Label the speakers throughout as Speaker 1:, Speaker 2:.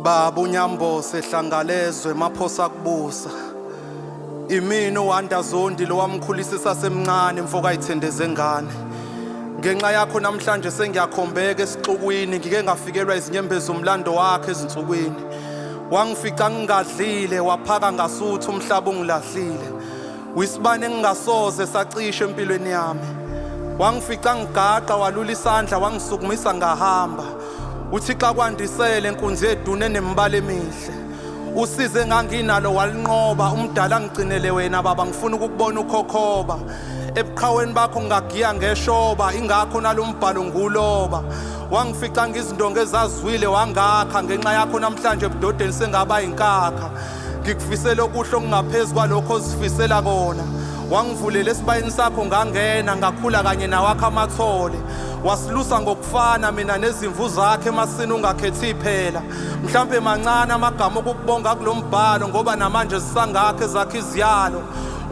Speaker 1: Baba uNyambose hlangalezwe maphosa kubusa. Imina uWanda Zondi lo wamkhulisa esasemncane mfoka ithende zengane. Ngenxa yakho namhlanje sengiyakhombeka esixukwini ngike ngafikelwa izinyembezi umlando wakhe ezinsukwini. Wangifica ngingadlile waphaka ngasuthi umhlaba ungilahlile. Wisibane engingasoze sacisha empilweni yami. Wangifica ngigaqa walula isandla wangisukumisa ngahamba. UThixo akwandisele nkunzi yedune nemibala emihle. Usize enganginalo walinqoba umdala ngigcinele wena baba ngifuna ukukubona ukhokhoba. Ebuqhaweni bakho ngingagiya ngeshoba ingakho nalombhalo nguloba. Wangifica ngizindonga ezazwile wangakha ngenxa yakho namhlanje ebudodeni sengaba inkakha. Ngikufisela okuhle okungaphezu kwalokho ozifisela kona. Wangivulela esibayeni sakho ngangena ngakhula kanye nawakho amathole. Wasilusa ngokufana mina nezimvu zakhe emasini ungakhethi phela. Mhlampe mancane amagama okukubonga kulombhalo ngoba namanje zisangakhe zakhe iziyalo.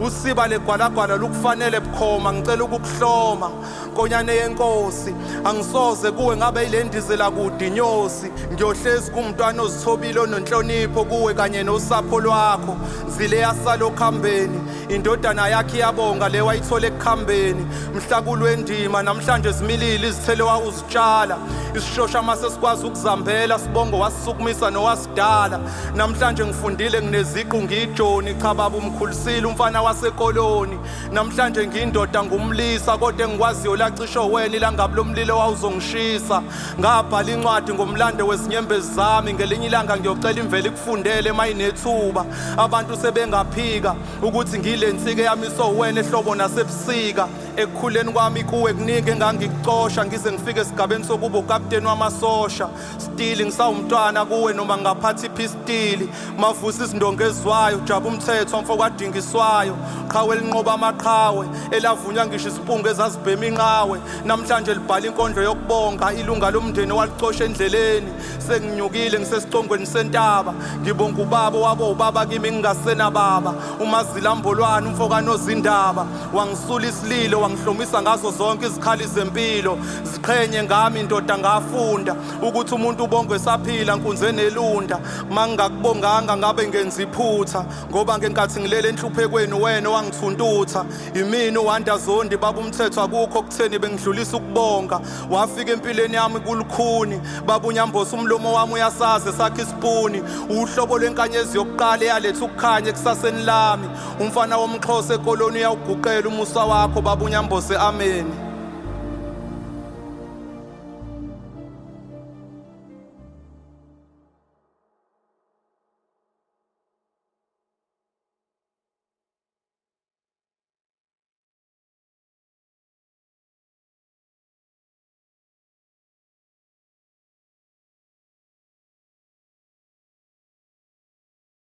Speaker 1: Usiba legwalagwala lukufanele bukhoma ngicela ukukuhloma. Nkonyane yenkosi angisoze kuwe ngabe ilendizela kude inyosi ngiyohlezi kumntwana ozithobile onenhlonipho kuwe kanye nosapho lwakho nzile yasala okhambeni indodana yakhe iyabonga le wayithola ekukhambeni mhla kulwendima namhlanje zimilile izithelo wawuzitshala isishosha mase sikwazi ukuzambela sibongo wasisukumisa nowasidala namhlanje ngifundile ngineziqu ngiyijoni cha baba umkhulisile umfana wasekoloni Namhlanje ngiyindoda ngumlisa kodwa engikwaziyo lacisho wena ilangabi lomlilo wawuzongishisa. Ngabhala incwadi ngomlando wezinyembezi zami ngelinye ilanga ngiyocela imvelo ikufundele mayinethuba. Abantu sebengaphika ukuthi ngile nsika eyamiswa uwena ehlobo nasebusika. Ekukhuleni kwami kuwe kuningi engangikucosha ngize ngifike esigabeni sokuba ukapteni wamasosha. Stili ngisawumntwana kuwe noma ngingaphatha iphistili mavusa izindonga ezwayo jabu umthetho mfo kwadingiswayo qhawe elinqoba amaqhawe elavunywa ngisho izimpungu ezazibhema inqawe namhlanje libhala inkondlo yokubonga ilunga lomndeni walicosha endleleni senginyukile ngisesicongweni sentaba ngibonga ubaba wabo ubaba kimi ngingasena baba umazilambolwane umfo kanozindaba wangisula isililo wangihlomisa ngazo zonke izikhali zempilo ziqhenye ngami ndoda ngafunda ukuthi umuntu ubongwe esaphila nkunze nelunda mangingakubonganga ngabe ngenza iphutha ngoba ngenkathi ngilele enhluphekweni wena wangithuntutha imini uwanda zondi baba umthetho akukho kutheni bengidlulisa ukubonga wafika empilweni yami kulukhuni baba unyambosa umlomo wami uyasazi sakhe isipuni uhlobo lwenkanyezi yokuqala eyaletha ukukhanya ekusaseni lami umfana womxhosa ekoloni uyawuguqela umusa wakho baba unyambose ameni.